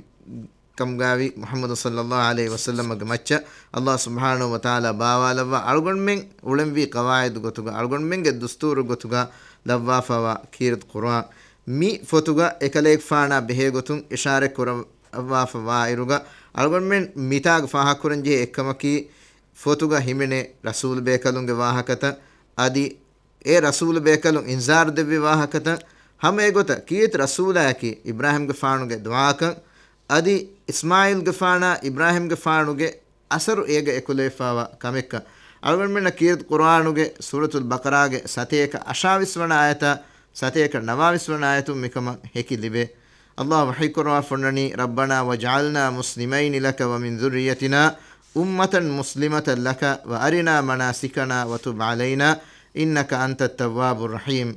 ކަމުގާވި މުޙައްމަދު ޞައްލައްލާހު ޢަލައިހި ވަސައްލަމަގެ މައްޗަށް ﷲ ސުބްޙާނަހު ވަތަޢާލާ ބާވާލައްވާ އަޅުގަނޑުމެން އުޅެންވީ ޤަވާޢިދު ގޮތުގަ، އަޅުގަނޑުމެންގެ ދުސްތޫރު ގޮތުގަ ލައްވާފައިވާ ކީރިތި ޤުރްއާން. މި ފޮތުގަ އެކަލޭގެފާނާ ބެހޭގޮތުން އިޝާރަތް ކުރައްވާފައިވާއިރުގަ، އަޅުގަނޑުމެން މިތާގަ ފާހަގަކުރަންޖެހޭ އެއްކަމަކީ، ފޮތުގަ ހިމެނޭ ރަސޫލު ބޭކަލުންގެ ވާހަކަތައް، އަދި އެ ރަސޫލު ބޭކަލުން އިންޒާރު ދެއްވި ވާހަކަތައް، ހަމަ އެގޮތަށް ކީރިތި ރަސޫލާއަކީ އިބްރާހީމްގެފާނުގެ ދުޢާކަން، އަދި އިސްމާޢީލްގެފާނާ އިބްރާހީމްގެފާނުގެ އަސަރު އޭގަ އެކުލެވިފައިވާ ކަމެއްކަން. އަޅުގަނޑުމެންނަށް ކީރިތި ޤުރްއާނުގެ ސޫރަތުލް ބަޤަރާގެ ސަތޭކަ އަށާވީސް ވަނަ އާޔަތާ ސަތޭކަ ނަވާވީސް ވަނަ އާޔަތުން މިކަމަށް ހެކި ލިބޭ. ﷲ ވަޙީކުރައްވާ ފޮންނަނީ، رَبَّنَا وَاجْعَلْنَا مُسْلِمَيْنِ لَكَ وَمِنْ ذُرِّيَّتِنَا أُمَّةً مُسْلِمَةً لَكَ وَأَرِنَا مَنَاسِكَنَا وَتُبْ عَلَيْنَا إِنَّكَ أَنْتَ التَّوَّابُ الرَّحِيمُ.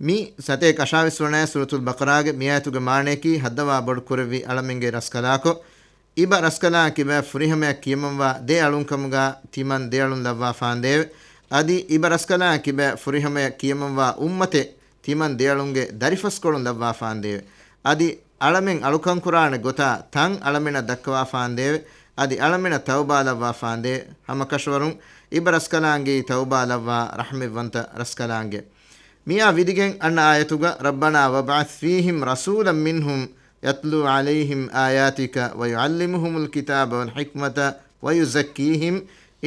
މި ސަތޭކަ އަށާވީސް ވަނަ އާޔަތް ސޫރަތުލް ބަޤަރާގެ މި އާޔަތުގެ މާނަޔަކީ ހައްދަވާ ބޮޑު ކުރެއްވި އަޅަމެންގެ ރަސްކަލާކޮ، އިބަ ރަސްކަލާނގެ ކިބައިން ފުރިހަމަޔަށް ކިޔަމަންވާ ދެ އަޅުންކަމުގާ ތިމަން ދެއަޅުން ލައްވާފާނދޭވެ. އަދި އިބަ ރަސްކަލާނގެ ކިބައިން ފުރިހަމަޔަށް ކިޔަމަންވާ އުއްމަތެއް ތިމަން ދެއަޅުންގެ ދަރިފަސްކޮޅުން ލައްވާފާނދޭވެ. އަދި އަޅަމެން އަޅުކަންކުރާނެ ގޮތާ ތަން އަޅަމެނަށް ދައްކަވާފާނދޭވެ. އަދި އަޅަމެނަށް ތައުބާ ލައްވާފާނދޭ. ހަމަކަށަވަރުން އިބަ ރަސްކަލާނގެއީ ތައުބާ ލައްވާ ރަޙްމަތްވަންތަ ރަސްކަލާނގެ. މިއާ ވިދިގެން އަންނަ އާޔަތުގަ، رَبَّنَا وَابْعَثْ فِيهِمْ رَسُولًا مِّنْهُمْ يَتْلُو عَلَيْهِمْ آيَاتِكَ وَيُعَلِّمُهُمُ الْكِتَابَ وَالْحِكْمَةَ وَيُزَكِّيهِمْ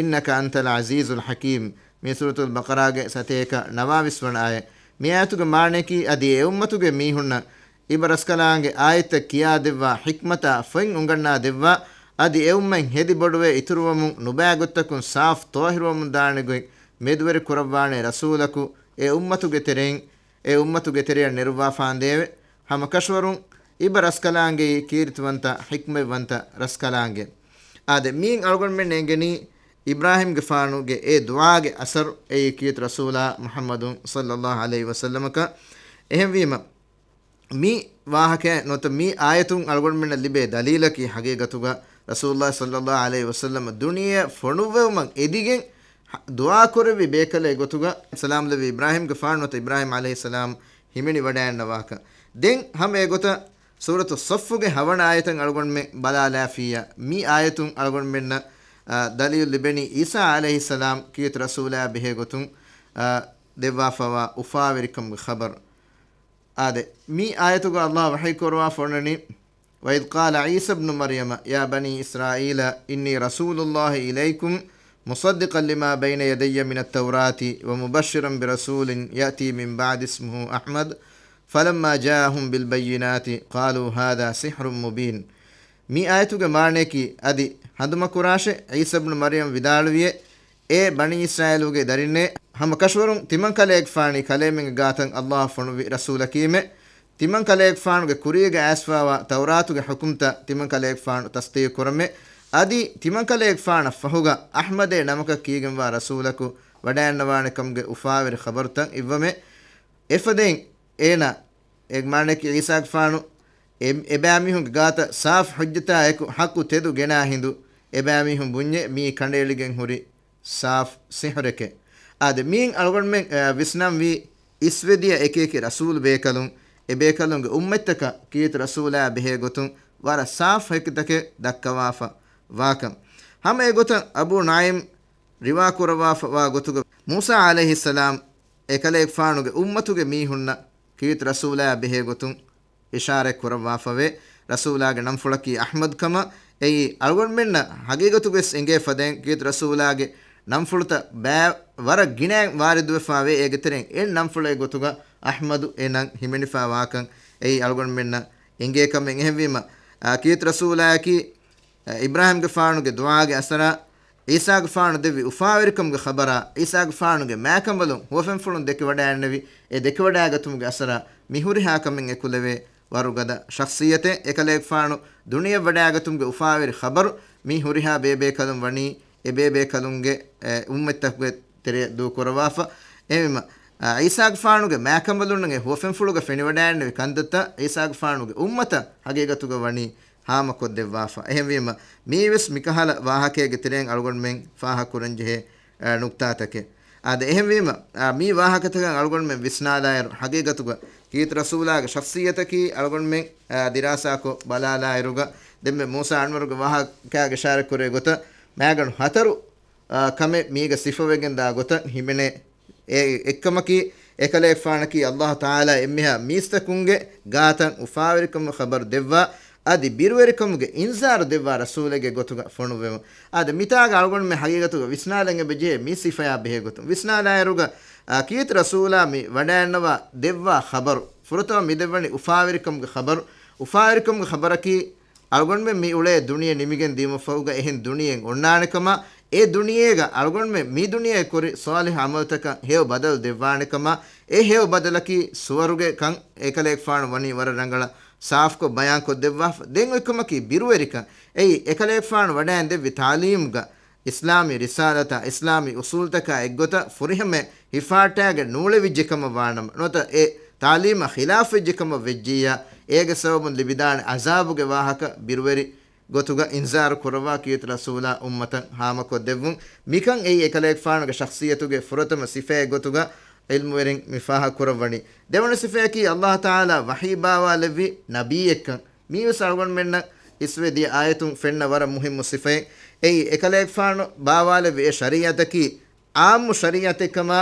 إِنَّكَ أَنْتَ الْعَزِيزُ الْحَكِيمُ. މި ސޫރަތުލް ބަޤަރާގެ ސަތޭކަ ނަވާވީސް ވަނަ އާޔަތް. މި އާޔަތުގެ މާނަޔަކީ، އަދި އެ އުއްމަތުގެ މީހުންނަށް އިބަ ރަސްކަލާނގެ އާޔަތްތައް ކިޔާދެއްވާ، ޙިކްމަތާ ފޮތް އުނގަންނާދެއްވާ، އަދި އެ އުއްމަތް ހެދި ބޮޑުވެ އިތުރުވަމުން ނުބައި ގޮތްތަކުން ސާފު ޠާހިރުވަމުން ދާނެ ގޮތް މެދުވެރި ކުރައްވާނެ ރަސޫލަކު އެ އުއްމަތުގެ ތެރެއިން، އެ އުއްމަތުގެ ތެރެއަށް ނެރުއްވާފާނދޭވެ. ހަމަ ކަށަވަރުން އިބަ ރަސްކަލާނގެއީ ކީރިތިވަންތަ، ޙިކްމަތްވަންތަ ރަސްކަލާނގެ. އާދެ، މިއިން އަޅުގަނޑުމެން އެނގެނީ އިބްރާހީމްގެފާނުގެ އެ ދުޢާގެ އަސަރު އެއީ ކީރިތި ރަސޫލާ މުޙައްމަދު ޞައްލައްލާހު ޢަލައިހި ވަސައްލަމަކަށް. އެހެންވީމަ، މި ވާހަކައެއް ނުވަތަ މި އާޔަތުން އަޅުގަނޑުމެންނަށް ލިބޭ ދަލީލަކީ، ޙަޤީޤަތުގަ ރަސޫލުﷲ ޞައްލައްލާހު ޢަލައިހި ވަސައްލަމަ ދުނިޔެއަށް ފޮނުއްވެވުމަށް އެދިގެން ހަ-، ދުޢާ ކުރެއްވި ބޭކަލެއް ގޮތުގަ ސަލާމް ލެއްވި އިބްރާހީމްގެފާނު ނުވަތަ އިބްރާހީމް ޢަލައިހިއްސަލާމް ހިމެނިވަޑައިގަންނަވާކަން. ދެން ހަމަ އެގޮތަށް ސޫރަތު ޞައްފުގެ ހަވަނަ އާޔަތަށް އަޅުގަނޑުމެން ބަލާލާފިއްޔާ، މި އާޔަތުން އަޅުގަނޑުމެންނަށް، އާ، ދަލީލު ލިބެނީ ޢީސާ ޢަލައިހިއްސަލާމް ކީރިތި ރަސޫލާ ބެހޭ ގޮތުން، އާ، ދެއްވާފައިވާ އުފާވެރިކަމުގެ ޚަބަރު. އާދެ، މި އާޔަތުގަ ﷲ ވަޙީ ކުރައްވާ ފޮންނަނީ، وَإِذْ قَالَ عِيسَى ابْنُ مَرْيَمَ يَا بَنِي إِسْرَائِيلَ إِنِّي رَسُولُ اللَّهِ إِلَيْكُمْ مُصَدِّقًا لِمَا بَيْنَ يَدَيَّ مِنَ التَّوْرَاةِ وَمُبَشِّرًا بِرَسُولٍ يَأْتِي مِنْ بَعْدِي اسْمُهُ أَحْمَدُ فَلَمَّا جَاءَهُمْ بِالْبَيِّنَاتِ قَالُوا هَذَا سِحْرٌ مُبِينٌ. މި އާޔަތުގެ މާނަޔަކީ، އަދި ހަނދުމަކުރާށޭ، ޢީސާ އިބްނު މަރްޔަމް ވިދާޅުވިއޭ، އޭ ބަނީ އިސްރާއީލުގެ ދަރިންނޭ! ހަމަ ކަށަވަރުން ތިމަން ކަލޭގެފާނީ ކަލޭމެންގެ ގާތަށް ﷲ ފޮނުއްވި ރަސޫލަކީމެ. ތިމަން ކަލޭގެފާނުގެ ކުރީގަ އައިސްފައިވާ ތައުރާތުގެ ޙުކުމްތައް ތިމަން ކަލޭގެފާނު ތަޞްދީޤު ކުރަމޭ. އަދި ތިމަން ކަލޭގެފާނަށް ފަހުގަ އަޙްމަދޭ ނަމަކަށް ކީގެންވާ ރަސޫލަކު ވަޑައިގަންނަވާނެ ކަމުގެ އުފާވެރި ޚަބަރުތައް އިއްވަމޭ. އެފަދައިން އޭނާ، އޭގެ މާނައަކީ ޢީސާގެފާނު އެ، އެބައިމީހުންގެ ގާތަށް ސާފު ޙުއްޖަތާ އެކު ޙައްޤު ތެދު ގެނާ ހިނދު، އެބައިމީހުން ބުންޏޭ މިއީ ކަނޑައެޅިގެން ހުރި ސާފު ސިޙްރެކޭ. އާދެ، މިއިން އަޅުގަނޑުމެން، އަ، ވިސްނަންވީ އިސްވެދިޔަ އެކިއެކި ރަސޫލު ބޭކަލުން، އެ ބޭކަލުންގެ އުއްމަތްތަކަށް ކީރިތި ރަސޫލާ ބެހޭ ގޮތުން ވަރަށް ސާފު ހެކިތަކެއް ދައްކަވާފަ ވާކަން. ހަމަ އެގޮތަށް އަބޫ ނުޢައިމް ރިވާ ކުރައްވާފަ ވާ ގޮތުގަ، މޫސާ ޢަލައިހިއްސަލާމް އެކަލޭގެފާނުގެ އުއްމަތުގެ މީހުންނަށް ކީރިތި ރަސޫލާ ބެހޭ ގޮތުން އިޝާރަތް ކުރައްވާފަވޭ. ރަސޫލާގެ ނަންފުޅަކީ އަޙްމަދު ކަމަށް. އެއީ އަޅުގަނޑުމެންނަށް ޙަޤީޤަތުގަވެސް އެނގޭ ފަދައިން ކީރިތި ރަސޫލާގެ ނަންފުޅުތައް ބައި ވަރަށް ގިނައިން ވާރިދުވެފަވޭ. އޭގެ ތެރެއިން އެއް ނަންފުޅެއް ގޮތުގަ އަޙްމަދު އެ ނަން ހިމެނިފަ ވާކަން އެއީ އަޅުގަނޑުމެންނަށް އެނގޭ ކަމެއް. އެހެންވީމަ، އާ، ކީރިތި ރަސޫލާއަކީ އިބްރާހީމްގެފާނުގެ ދުޢާގެ އަސަރާ، ޢީސާގެފާނު ދެއްވި އުފާވެރިކަމުގެ ޚަބަރާ، ޢީސާގެފާނުގެ މާކަނބަލުން ހުވަފެންފުޅުން ދެކިވަޑައިގެންނެވި، އެ ދެކިވަޑައިގަތުމުގެ އަސަރާ، މި ހުރިހާ ކަމެއް އެކުލެވޭ ވަރުގަދަ ޝަޚްޞިއްޔަތެއް. އެކަލޭގެފާނު ދުނިޔެއަށް ވަޑައިގަތުމުގެ އުފާވެރި ޚަބަރު، މި ހުރިހާ ބޭބޭކަލުން ވަނީ، އެ ބޭބޭކަލުންގެ، އެ، އުއްމަތްތަކުގެ ތެރެއަށް ދޫކުރައްވާފަ. އެހެންވީމަ، އަ، ޢީސާގެފާނުގެ މާކަނބަލުންނަށް އެ ހުވަފެންފުޅުގަ ފެނިވަޑައިގެންނެވި ކަންތައްތައް ޢީސާގެފާނުގެ އުއްމަތަށް ޙަޤީޤަތުގަ ވަނީ ހާމަކޮށްދެއްވާފަ. އެހެންވީމަ، މިއީވެސް މިކަހަލަ ވާހަކައެއްގެ ތެރެއިން އަޅުގަނޑުމެން ފާހަގަކުރަންޖެހޭ، އަ، ނުކްތާތަކެއް. އާދެ، އެހެންވީމަ، އާ، މި ވާހަކަތަކަށް އަޅުގަނޑުމެން ވިސްނާލާއިރު، ހަގީގަތުގަ ކީރިތި ރަސޫލާގެ ޝަޚްޞިއްޔަތަކީ އަޅުގަނޑުމެން، އާ، ދިރާސާކޮށް ބަލާލާއިރުގަ، ދެންމެ މޫސާ އަންވަރުގެ ވާހަކައިގެ އިޝާރަތްކުރޭ ގޮތަށް، މައިގަނޑު ހަތަރު، އާ، ކަމެއް މީގަ ސިފަވެގެންދާ ގޮތަށް ހިމެނޭ. އެ އެއްކަމަކީ، އެކަލޭގެފާނަކީ އައްލާހު ތަޢާލާ އެންމެހާ މީސްތަކުންގެ ގާތަށް އުފާވެރިކަމުގެ ޚަބަރު ދެއްވާ، އަދި ބިރުވެރިކަމުގެ އިންޒާރު ދެއްވާ ރަސޫލެއްގެ ގޮތުގަ ފޮނުއްވެމުން. އާދެ، މިތާގަ އަޅުގަނޑުމެން ހަގީގަތުގަ ވިސްނާލަން އެބަޖެހޭ މި ސިފަޔާ ބެހޭ ގޮތުން. ވިސްނާލާއިރުގަ، އާ، ކީރިތި ރަސޫލާ މި ވަޑައިންނަވާ ދެއްވާ ޚަބަރު. ފުރަތަމަ މި ދެއްވަނީ އުފާވެރިކަމުގެ ޚަބަރު. އުފާވެރިކަމުގެ ޚަބަރަކީ، އަޅުގަނޑުމެން މި އުޅޭ ދުނިޔެ ނިމިގެން ދިޔުމަށްފަހުގަ އެހެން ދުނިޔެއެއް އޮންނާނެކަމަށް، އެ ދުނިޔޭގަ އަޅުގަނޑުމެން މި ދުނިޔޭ ކުރި ޞާލިޙު ޢަމަލުތަކަށް ހެޔޮ ބަދަލު ދެއްވާނެކަމަށް، އެ ހެޔޮ ބަދަލަކީ ސުވަރުގެ ކަން އެކަލޭގެފާނު ވަނީ ވަރަށް ރަނގަޅަށް ސާފުކޮށް ބަޔާންކޮށްދެއްވާފަ. ދެން އޮތްކަމަކީ ބިރުވެރިކަން. އެއީ އެކަލޭގެފާނު ވަޑައިން ދެއްވި ތާލީމުގަ އިސްލާމީ ރިސާލަތާ، އިސްލާމީ އުސޫލުތަކާ އެއްގޮތަށް ފުރިހަމަ ހިފާއްޓާގެން ނޫޅެވިއްޖެ ކަމަށް ވާނަމަ، ނުވަތަ އެ ތާލީމަށް ޚިލާފްވެއްޖެ ކަމަށް ވެއްޖިއްޔާ، އޭގެ ސަބަބުން ލިބިދާނެ ޢަޒާބުގެ ވާހަކަ ބިރުވެރި ގޮތުގަ އިންޒާރު ކުރައްވާ ކީރިތި ރަސޫލާ އުއްމަތަށް ހާމަކޮށްދެއްވުން. މިކަން އެއީ އެކަލޭގެފާނުގެ ޝަޚްޞިއްޔަތުގެ ފުރަތަމަ ސިފައެއް ގޮތުގަ ޢިލްމުވެރިން މި ފާހަގަކުރައްވަނީ. ދެވަނަ ސިފަޔަކީ، އައްލާހު ތަޢާލާ ވަޙީ ބާވާލެއްވި ނަބީއެއްކަން. މީވެސް އަޅުގަނޑުމެންނަށް އިސްވެ ދިޔަ އާޔަތުން ފެންނަ ވަރަށް މުހިއްމު ސިފައެއް. އެއީ، އެކަލޭގެފާނު ބާވާލެއްވި އެ ޝަރީޢަތަކީ، ޢާއްމު ޝަރީޢަތެއްކަމާ،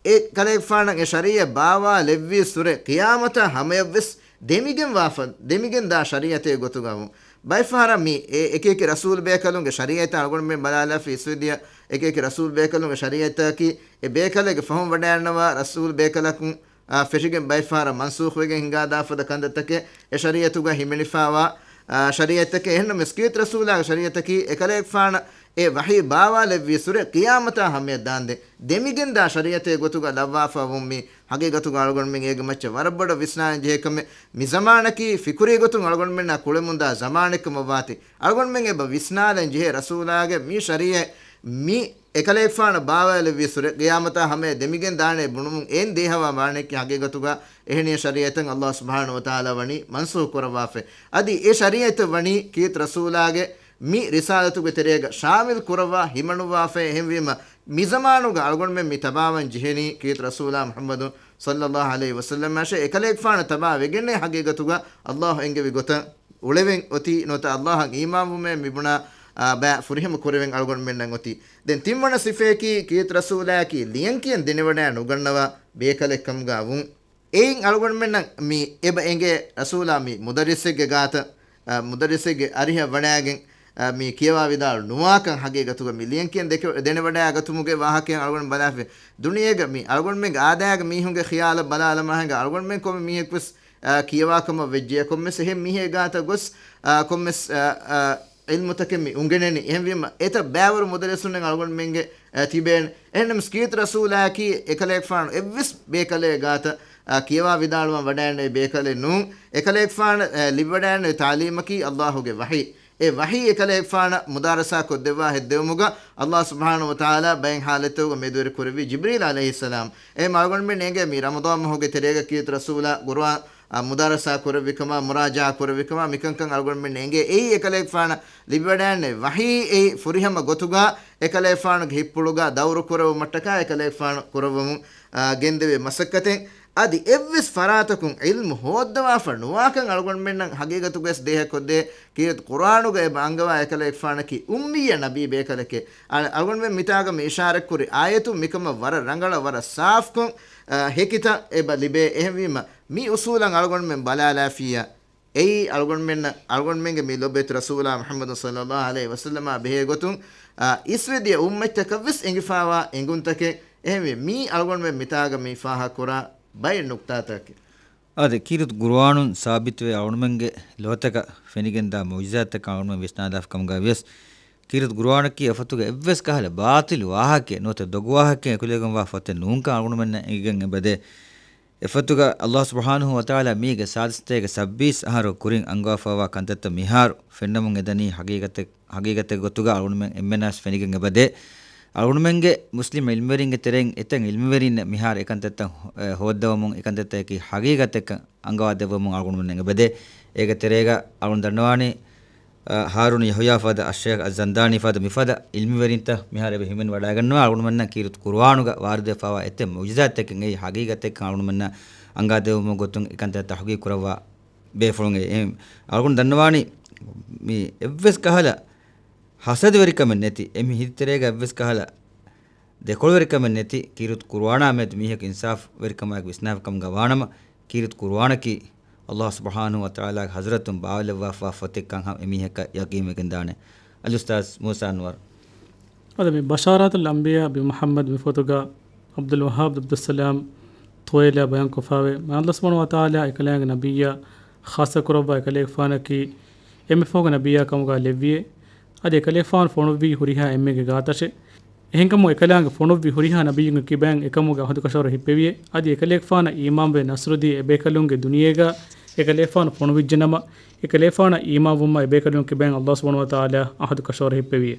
އެ ކަލޭގެފާނަށް އެ ޝަރީޢަތް ބާވާލެއްވީއްސުރެ ޤިޔާމަތާ ހަމަޔަށްވެސް ދެމިގެން ވާފަ، ދެމިގެން ދާ ޝަރީޢަތެއް ގޮތުގަ ވުން. ބައެއްފަހަރަށް މި އެ އެކިއެކި ރަސޫލު ބޭކަލުންގެ ޝަރީޢަތް އަޅުގަނޑުމެން ބަލާލާފަ އިސްވެ ދިޔަ އެކިއެކި ރަސޫލު ބޭކަލުންގެ ޝަރީޢަތަކީ، އެ ބޭކަލެއްގެ ފަހުން ވަޑައިންނަވާ ރަސޫލު ބޭކަލަކުން އާ، ފެށިގެން ބައެއްފަހަރަށް މަންސޫޚުވެގެން ހިނގާދާފަދަ ކަންތައްތަކެއް އެ ޝަރީޢަތުގަ ހިމެނިފައިވާ، އާ، ޝަރީޢަތްތަކެއް. އެހެންނަމަވެސް ކީރިތި ރަސޫލާގެ ޝަރީޢަތަކީ އެކަލޭގެފާނަށް އެ ވަޙީ ބާވާލެއްވީއްސުރެ ޤިޔާމަތާ ހަމަޔަށް ދާންދެން ދެމިގެންދާ ޝަރީޢަތެއް ގޮތުގަ ލައްވާފަ ވުން. މި ހަގީގަތުގަ އަޅުގަނޑުމެން އޭގެ މައްޗަށް ވަރަށް ބޮޑަށް ވިސްނާލަން ޖެހޭ ކަމެއް. މި ޒަމާނަކީ ފިކުރީ ގޮތުން އަޅުގަނޑުމެންނާ ކުޅެމުންދާ ޒަމާނެއްކަމަށް ވާތީ، އަޅުގަނޑުމެން އެބަ ވިސްނާލަން ޖެހޭ ރަސޫލާގެ މި ޝަރީޢަތް މި އެކަލޭގެފާނަށް ބާވާލެއްވިއްސުރެ ޤިޔާމަތާ ހަމަޔަށް ދެމިގެން ދާނެ ބުނުމުން އެއިން ދޭހަވާ ވާނެކީ ހަގީގަތުގަ އެހެނިހެން ޝަރީޢަތެއް އައްލާހު ސުބްޙާނަހު ވަތަޢާލާ ވަނީ މަންސޫޚު ކުރައްވާފައި. އަދި އެ ޝަރީޢަތެއް ވަނީ ކީރިތި ރަސޫލާގެ މި ރިސާލަތުގެ ތެރޭގަ ޝާމިލް ކުރައްވާ ހިމަނުއްވާފައި. އެހެންވީމަ، މި ޒަމާނުގަ އަޅުގަނޑުމެން މި ތަބާވަން ޖެހެނީ ކީރިތި ރަސޫލާ މުޙައްމަދު ޞައްލައްލާހު ޢަލައިހި ވަސައްލަމަށޭ. އެކަލޭގެފާނަށް ތަބާވެގެންނޭ ހަގީގަތުގަ އައްލާހު އެންގެވި ގޮތަށް އުޅެވެން އޮތީ، ނުވަތަ އައްލާހަށް އީމާންވުމޭ މިބުނާ، އާ، ބައި ފުރިހަމަ ކުރެވެން އަޅުގަނޑުމެންނަށް އޮތީ. ދެން ތިންވަނަ ސިފަޔަކީ، ކީރިތި ރަސޫލާއަކީ ލިޔަންކިޔަން ދެނެވަޑައި ނުގަންނަވާ ބޭކަލެއްކަމުގަ ވުން. އެއިން އަޅުގަނޑުމެންނަށް މި އެބަ އެނގޭ ރަސޫލާ މި މުދައްރިސެއްގެ ގާތަށް، އާ، މުދައްރިސެއްގެ އަރިހަށް ވަޑައިގެން، އާ، މި ކިޔަވާ ވިދާޅު ނުވާކަން. ހަގީގަތުގަ މި ލިޔަންކިޔަން ދެކެ-، ދެނެވަޑައިގަތުމުގެ ވާހަކައިން އަޅުގަނޑު ބަލާފި. ދުނިޔޭގަ މި އަޅުގަނޑުމެންގެ އާދައިގެ މީހުންގެ ޚިޔާލަށް ބަލާލަމާ ހިނގާ އަޅުގަނޑުމެން ކޮންމެ މީހެއްވެސް އާ، ކިޔަވާ ކަމަށް ވެއްޖެޔާ، ކޮންމެސް އެހެން މީހެއް ގާތަށް ގޮސް، އާ، ކޮންމެސް، އާ، އާ، ޢިލްމުތަކެއް މި އުނގެނެނީ. އެހެންވީމަ، އެތައް ބައިވަރު މުދައްރިސުންނެއް އަޅުގަނޑުމެންގެ، އާ، ތިބޭނެ. އެހެންނަމަވެސް ކީރިތި ރަސޫލާއަކީ އެކަލޭގެފާނު އެއްވެސް ބޭކަލެއް ގާތަށް، އާ، ކިޔަވާ ވިދާޅުވަން ވަޑައިގެންނެވި ބޭކަލެއް ނޫން. އެކަލޭގެފާނަށް، އާ، ލިބިވަޑައިގެންނެވި ތާލީމަކީ އައްލާހުގެ ވަޙީ. އެ ވަޙީ އެކަލޭގެފާނަށް މުދާރަސާ ކޮށްދެއްވާ ހެއްދެވުމުގަ އައްލާހު ސުބްޙާނަހު ވަތަޢާލާ ބައެއް ޙާލަތްތަކުގަ މެދުވެރި ކުރެއްވީ ޖިބްރީލް ޢަލައިހިއްސަލާމް. އެހެން އަޅުގަނޑުމެން އެނގޭ މި ރަމަޟާން މަހުގެ ތެރޭގަ ކީރިތި ރަސޫލާ ޤުރުއާން، އާ، މުދާރަސާ ކުރެއްވި ކަމާ، މުރާޖަޢާ ކުރެއްވި ކަމާ، މިކަންކަން އަޅުގަނޑުމެން އެނގޭ. އެއީ އެކަލޭގެފާނަށް ލިބިވަޑައިގެންނެވި ވަޙީ އެއީ ފުރިހަމަ ގޮތުގަ އެކަލޭގެފާނުގެ ހިތްޕުޅުގަ ދައުރު ކުރެއްވުމަށްޓަކާ އެކަލޭގެފާނު ކުރައްވަމުން، އާ، ގެންދެވޭ މަސައްކަތެއް. އަދި އެއްވެސް ފަރާތަކުން ޢިލްމު ހޯއްދަވާފަ ނުވާކަން އަޅުގަނޑުމެންނަށް ހަގީގަތުގަވެސް ދޭހަކޮށްދޭ. ކީރިތި ޤުރުއާނުގަ އެބަ އަންގަވާ އެކަލޭގެފާނަކީ އުއްމިއްޔަ ނަބީ ބޭކަލެކޭ. އަ-، އަޅުގަނޑުމެން މިތާގަ މި އިޝާރަތްކުރި އާޔަތުން މިކަމަށް ވަރަށް ރަނގަޅަށް ވަރަށް ސާފުކޮށް، އަ، ހެކިތައް އެބަ ލިބޭ. އެހެންވީމަ، މި އުސޫލަށް އަޅުގަނޑުމެން ބަލާލާފިއްޔާ، އެއީ އަޅުގަނޑުމެންނަށް، އަޅުގަނޑުމެންގެ މި ލޮބުވެތި ރަސޫލާ މުޙައްމަދު ޞައްލައްލާހު ޢަލައިހި ވަސައްލަމާ ބެހޭ ގޮތުން، އަ، އިސްވެދިޔަ އުއްމަތްތަކަށްވެސް އެނގިފައިވާ އެނގުންތަކެއް. އެހެންވެ، މީ އަޅުގަނޑުމެން މިތާގަ މި ފާހަގަކުރާ ބައެއް ނުކްތާތަކެއް. އާދެ، ކީރިތި ގުރުއާނުން ސާބިތުވެ އަޅުގަނޑުމެންގެ ލޯތަކަށް ފެނިގެންދާ މުޢުޖިޒާތްތަކަށް އަޅުގަނޑުމެން ވިސްނާލާފަ ކަމުގަ ވިޔަސް، ކީރިތި ގުރުއާނަކީ އެފަތުގެ އެއްވެސް ކަހަލަ ބާޠިލު ވާހަކައެއް ނުވަތަ ދޮގު ވާހަކައެއް އެކުލެވިގެންވާ ފޮތެއް ނޫންކަން އަޅުގަނޑުމެންނަށް އެނގިގެން އެބަދޭ. އެފަތުގަ އައްލާހު ސުބްޙާނަހު ވަތަޢާލާ މީގެ ސާދިސްތޭގެ ސައްބީސް އަހަރު ކުރިން އަންގަވާފައިވާ ކަންތައްތައް މިހާރު ފެންނަމުން އެދަނީ ހަގީގަތެއް، ހަގީގަތެއް ގޮތުގަ އަޅުގަނޑުމެން އެންމެނަށް ފެނިގެން އެބަދޭ. އަޅުގަނޑުމެންގެ މުސްލިމް ޢިލްމުވެރިންގެ ތެރެއިން އެތައް ޢިލްމުވެރިން މިހާރު އެކަންތައްތައް ހޯ-، އެ، ހޯއްދަވަމުން އެކަންތައްތަކަކީ ހަގީގަތެއްކަން އަންގަވާ ދެއްވަމުން އަޅުގަނޑުމެން އެބަދޭ. އޭގެ ތެރޭގަ އަޅުގަނޑު ދަންނަވާނީ، އަ، ހާރޫން ޔަހުޔާ ފަދަ، އައްޝައިޚް އައްޒަންދާނީ ފަދަ މިފަދަ ޢިލްމުވެރިންތައް މިހާރު އެބަ ހިމެނި ވަޑައިގަންނަވާ. އަޅުގަނޑުމެންނަށް ކީރިތި ޤުރުއާނުގަ ވާރިދުވެފަވާ އެތައް މުޢުޖިޒާތްތަކެއް އެއީ ޙަޤީޤަތެއްކަން އަޅުގަނޑުމެންނަށް އަނގާދެވުމުގެ ގޮތުން އެކަންތައް ތަޙްޤީޤު ކުރައްވާ ބޭފުޅުން އެ، އެ، އަޅުގަނޑު ދަންނަވާނީ މި އެއްވެސް ކަހަލަ ހަސަދަވެރިކަމެއް ނެތި، އެ މި ހިތްތެރޭގަ އެއްވެސް ކަހަލަ ދެކޮޅުވެރިކަމެއް ނެތި، ކީރިތި ޤުރުއާނާ މެދު މީހަކު އިންސާފުވެރިކަމާއެކު ވިސްނާފަކަމުގަ ވާނަމަ، ކީރިތި ޤުރުއާނަކީ ﷲ ސުބްޙާނަހޫ ވަތަޢާލާގެ ޙަޟްރަތުން ބާވައިލައްވާފަވާ ފޮތެއްކަން ހަމަ އެމީހަކަށް ޔަޤީންވެގެންދާނެ. އަލްއުސްތާޛް މޫސާ އަންވަރު. އަދި މި ބަޝާރާތުލް އަންބިޔާ ބި މުޙައްމަދު މި ފޮތުގަ ޢަބްދުލް ވައްހާބް ޢަބްދުއްސަލާމް ޠުވައިލާ ބަޔާންކޮށްފައިވޭ، މާތް ﷲ ސުބްޙާނަހޫ ވަތަޢާލާ އެކަލާނގެ ނަބިއްޔާ ޚާއްޞަ ކުރައްވާ އެކަލޭގެފާނަކީ އެންމެ ފަހުގެ ނަބިއްޔާ ކަމުގަ ލެއްވިއޭ. އަދި އެކަލޭގެފާނު ފޮނުއްވީ ހުރިހާ އެންމެގެ ގާތަށެ. އެހެންކަމުން އެކަލާނގެ ފޮނުއްވި ހުރިހާ ނަބިއްޔުންގެ ކިބައިން އެކަމުގެ އަހަދުކަށަވަރު ހިއްޕެވިއޭ. އަދި އެކަލޭގެފާނަށް އީމާންވެ ނަޞްރުދީ އެބޭކަލުންގެ ދުނިޔޭގަ އެކަލޭގެފާނު ފޮނުވިއްޖެނަމަ، އެކަލޭގެފާނަށް އީމާންވުމަށް އެބޭކަލުންގެ ކިބައިން ﷲ ސުބްޙާނަހޫ ވަތަޢާލާ އަހަދުކަށަވަރު ހިއްޕެވިއޭ.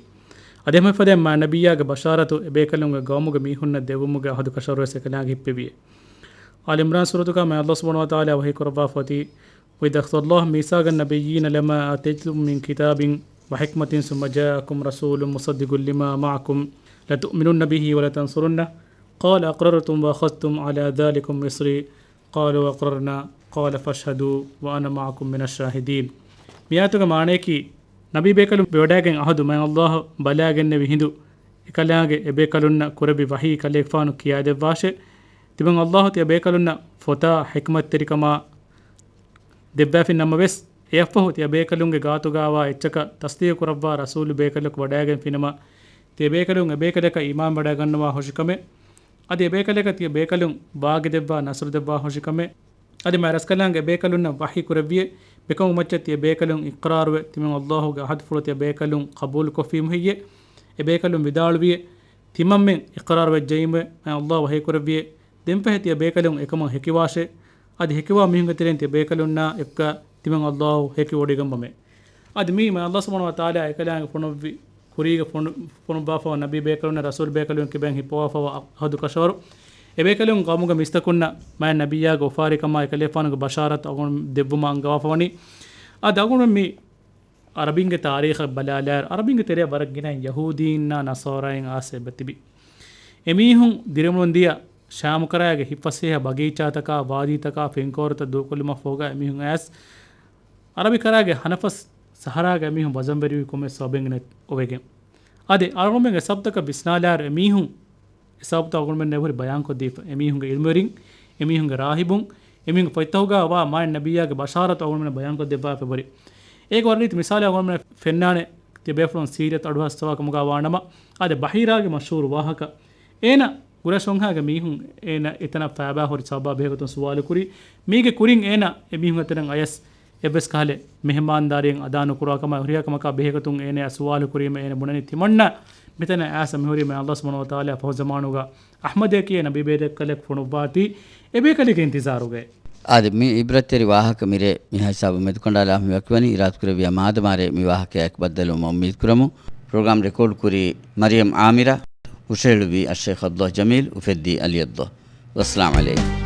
އަދި ހަމަ އެފަދައިން މާތް ނަބިއްޔާގެ ބަޝާރަތު އެބޭކަލުންގެ ގައުމުގެ މީހުންނަށް ދެއްވުމުގެ އަހަދުކަށަވަރުވެސް އެކަލާނގެ ހިއްޕެވިއޭ. އާލި ޢިމްރާން ސޫރަތުގަ މާތް ﷲ ސުބްޙާނަހޫ ވަތަޢާލާ ވަޙީ ކުރައްވާފަ އޮތީ، وإذ أخذ الله ميثاق النبيين لما آتيتكم من كتاب وحكمة ثم جاءكم رسول مصدق لما معكم لتؤمنن به ولتنصرنه قال أقررتم وأخذتم على ذلكم إصري قالوا أقررنا قال فاشهدوا وأنا معكم من الشاهدين. މިއާޔަތުގެ މާނަޔަކީ، ނަބީބޭކަލުން ވެވަޑައިގެން އަހަދު މާތް ﷲ ބަލައިގެންނެވި ހިނދު، އެކަލާނގެ އެބޭކަލުންނަށް ކުރެއްވި ވަޙީ އެކަލޭގެފާނު ކިޔާދެއްވާށޭ. ތިމަން ﷲ ތިޔަބޭކަލުންނަށް ފޮތާ ޙިކްމަތްތެރިކަމާ ދެއްވާފިން ނަމަވެސް، އެއަށްފަހު ތިޔަބޭކަލުންގެ ގާތުގައިވާ އެއްޗަކަށް ތަޞްދީޤު ކުރައްވާ ރަސޫލު ބޭކަލަކު ވަޑައިގެންފިނަމަ، ތިޔަބޭކަލުން އެބޭކަލަކަށް އީމާން ވަޑައިގަންނަވާ ހުށިކަމެއް، އަދި އެބޭކަލަކަށް ތިޔަބޭކަލުން ވާގިދެއްވާ ނަޞްރު ދެއްވާ ހުށިކަމެއް، އަދި މާތް ރަސްކަލާނގެ އެބޭކަލުންނަށް ވަޙީ ކުރެއްވިއޭ، މިކަމުގެ މައްޗަށް ތިޔަބޭކަލުން އިޤްރާރުވެ، ތިމަން ﷲގެ އަހަދުފުޅު ތިޔަބޭކަލުން ޤަބޫލުކޮށްފީމު ހެއްޔޭ؟ އެބޭކަލުން ވިދާޅުވިއޭ، ތިމަންމެން އިޤްރާރުވެއްޖައީމުވެ، މާތް ﷲ ވަޙީކުރެއްވިއޭ، ދެންފަހެ ތިޔަބޭކަލުން އެކަމަށް ހެކިވާށޭ. އަދި ހެކިވާ މީހުންގެ ތެރެއިން ތިޔަބޭކަލުންނާ އެކުގަ ތިމަން ﷲ ހެކިވޮޑިގަންވަމޭ. އަދި މީ މާތް ﷲ ސުބްޙާނަހޫ ވަތަޢާލާ އެކަލާނގެ ފޮނުއްވި ކުރީގަ ފޮނު-، ފޮނުއްވާފަވާ ނަބީ ބޭކަލުންނަށް ރަސޫލު ބޭކަލުން ކިބައިން ހިއްޕަވާފަވާ އަހަދު ކަށަވަރު، އެބޭކަލުން ގައުމުގެ މީސްތަކުންނަށް މާތް ނަބިއްޔާގެ އުފާވެރިކަމާ އެކަލޭފާނުގެ ބަޝާރަތު އަޅުގަނޑު ދެއްވުމަށް އަންގަވާފަވަނީ. އަދި އަޅުގަނޑު މި އަރަބިންގެ ތާރީޚަށް ބަލާލާއިރު، އަރަބިންގެ ތެރެއަށް ވަރަށް ގިނައިން ޔަހޫދީންނާ ނަޞާރާއިން އާސް އެބަތިބި. އެމީހުން ދިރިއުޅުން ދިޔަ ޝާމުކަރައިގެ ހިތްފަސޭހަ ބަގީޗާތަކާ، ވާދީތަކާ ފެންކޯރުތައް ދޫކޮށްލުމަށްފަހުގަ އެމީހުން އައިސް އަރަބި ކަރައިގެ ހަނަފަސް ސަހަރާގަ އެމީހުން ވަޒަންވެރިވީ ކޮންމެސް ސަބަބެއްގެން އޮވެގެން. އަދި އަޅުގަނޑުމެންގެ ސަބަބުތަކަށް ވިސްނާލާއިރު އެމީހުން އެ ސަބަބުތައް އަޅުގަނޑުމެންނަށް އެބަހުރި ބަޔާންކޮށްދީފަ. އެމީހުންގެ ޢިލްމުވެރިން، އެމީހުންގެ ރާހިބުން، އެމީހުންގެ ފޮތްތަކުގައިވާ މާތް ނަބިއްޔާގެ ބަޝާރަތު އަޅުގަނޑުމެންނަށް ބަޔާންކޮށްދެއްވާފަ އެބަހުރި. އޭގެ ވަރަށް ރީތި މިސާލެއް އަޅުގަނޑުމެން ފެންނާނެ، ތިޔަބޭފުޅުން ސީރިޔަތަށް އަޑުއައްސަވާ ކަމުގަ ވާނަމަ، އާދެ ބަޙީރާގެ މަޝްހޫރު ވާހަކަ. އޭނަ ގުރޭޝް ވަންހާގެ މީހުން އޭނަ އެތަނަށް ފައިބާ ހުރި ސަބަބާ ބެހޭގޮތުން ސުވާލުކުރީ. މީގެ ކުރިން އޭނަ އެމީހުންގެ ތެރެއަށް އަޔަސް އެއްވެސް ކަހަލަ މެހެމާންދާރީއެއް އަދާ ނުކުރާ ކަމާ ހުރިހާ ކަމަކާ ބެހޭގޮތުން އޭނައާ ސުވާލު ކުރީމަ އޭނަ ބުނަނީ ތިމަންނަ މިތަނަށް އައިސް މިހުރީމަ ﷲ ސުބްޙާނަހޫ ވަތަޢާލާ ފަހު ޒަމާނުގަ އަޙްމަދޭ ކިޔޭ ނަބީ ބޭކަލެއް ފޮނުއްވާތީ އެބޭކަލެއްގެ އިންތިޒާރުގައޭ. އާދެ، މި ޢިބްރަތްތެރި ވާހަކަ މިރޭ މިހާ ހިސާބު މެދުކަނޑާލާ މި ވަކިވަނީ. އިރާދަކުރެއްވިޔާ މާދަމާރޭ މި ވާހަކަޔާއެކު ބައްދަލުވުމަށް އުއްމީދުކުރަމު. ޕްރޮގްރާމް ރެކޯޑް ކުރީ މަރިޔަމް ޢާމިރާ، ހުށަހެޅުއްވީ އައްޝައިޚް ޢަބްދުﷲ ޖަމީލް، އުފެއްދީ ޢަލީ ޢަބްދުﷲ. ވައްސަލާމް ޢަލައިކުމް.